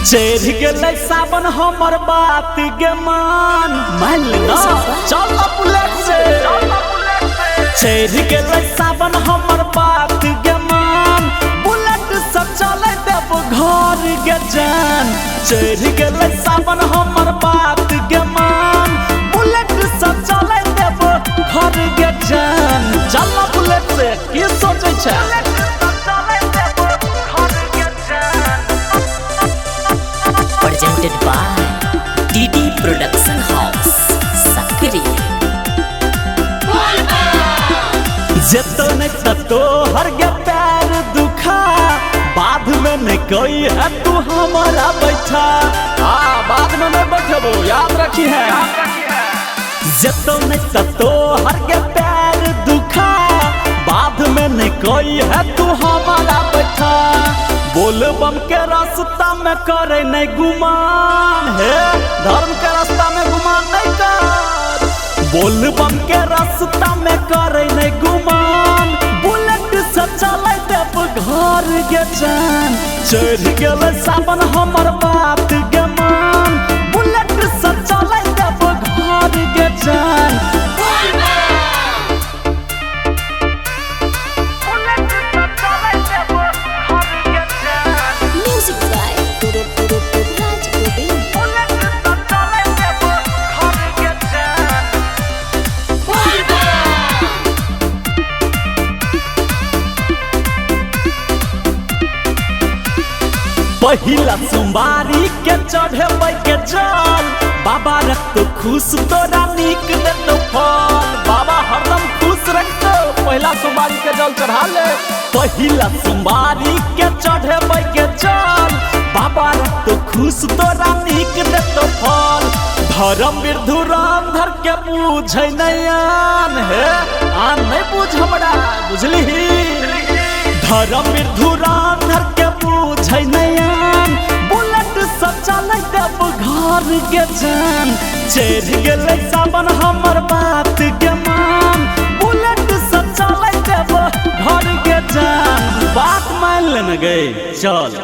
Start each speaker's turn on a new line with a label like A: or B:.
A: चढ़ गेलै सावन हमर बात गे मान मान ना चल बुलेट से। चढ़ गेलै सावन हमर बात गे मान बुलेट से चले देब घर गे जान। चढ़ गेलै सावन हमर बात गे मान बुलेट से चले देब घर गे जान। चल बुलेट से की सोचै छै।
B: Presented by DD Production House, Sakri.
A: जेतो नहीं ततो हर गे पैर दुखा बाद में नहीं कोई है तू हमारा बैठा। हाँ बाद में नहीं बैठबो याद रखी है। जेतो नहीं ततो हर गे पैर दुखा बाद में नहीं कोई है तू हमारा बैठा। बोल बम के रास्ता में करे नहीं गुमान है धर्म के रास्ता में गुमान नहीं कर। बोल बम के रास्ता में करे नहीं गुमान बुलेट से चले देब घर गे जान। चढ़ गेलै सावन हमर बात गे मान बुलेट से चले देब घर गे जान।
C: Music by Raj Govind.
A: पहिला सोमवारी के चढ़ेबै के जल बाबा रखतो खुश तोरा नीक देतो फल। बाबा हरदम खुश रखतो पहिला सोमवारी के जल चढ़ा ले। पहिला सोमवारी के चढ़ेबै के जल बाबा रखतो खुश तोरा नीक देतो फल। धर्म धुरंधर के बुझै नहीं आन हे आन नहीं बुझ हमरा बुझलिही। धर्म धुरंधर के बुझै नहीं आन बुलेट से चलै देब घर गे जान। चढ़ गेलै सावन हमर बात गे मान बुलेट से चलै देब घर गे जान। बात मान लेने गई चल।